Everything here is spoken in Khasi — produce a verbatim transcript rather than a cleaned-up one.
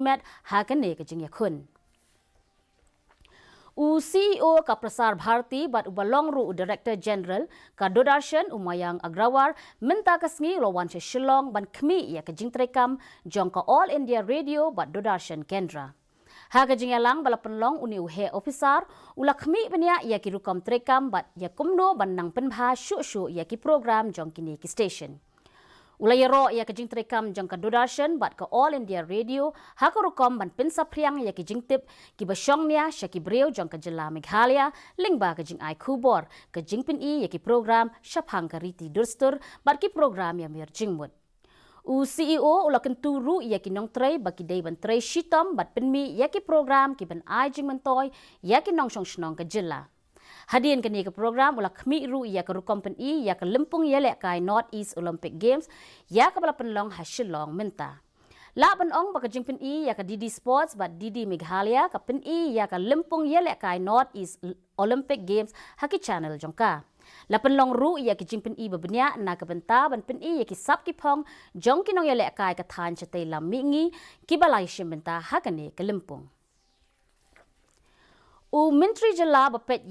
met ha kane ka jingïakhun. U C E O ka Prasar Bharati bad uba long ruh u Director General ka Doordarshan, u Mayank Agrawal, mynta ka sngi u la wan sha Shillong ban khmih ïa ka jingtreikam jong ka All India Radio bad Doordarshan Kendra. Ha ka jingïalang ba la pynlong, une u heh ophisar u la khmih bniah ïa ki rukom treikam bad ïa kumno ban nang pynbha shuh shuh ïa ki program jong kine ki station. U la ïaroh ïa ka jingtreikam jong ka Doordarshan bad ka All India Radio ha ka rukom ban pynsaphriang ïa ki jingtip kiba shongnia sha ki briew jong ka jylla Meghalaya lyngba ka jingai khubor, ka jingpyni ïa ki program shaphang ka riti dustur bad ki program ïamir jingmut. U C E O u la kyntu ruh ïa ki nongtrei ba ki dei ban trei shitom bad pynmih ïa ki program kiban ai jingmyntoi ïa ki nongshong shnong ka jylla. Hadien kane ka program u la khmih ruh ïa ka rukom pyni ïa ka lympung ïalehkai North East Olympic Games ïa kaba la pynlong ha Shillong mynta. Lah ban ong ba ka jingpyni ïa ka D D Sports bad D D Meghalaya ka pyni ïa ka lympung ïalehkai North East Olympic Games ha ki channel jong ka. La pynlong ruh ïa ki jingpyni ba bniah na ka bynta ban pyni ïa ki sap ki phong jong ki nongïalehkai ka thaiñ shatei lam mihngi kiba la ïashim bynta ha kane ka lympung. U Myntri Jylla ba peit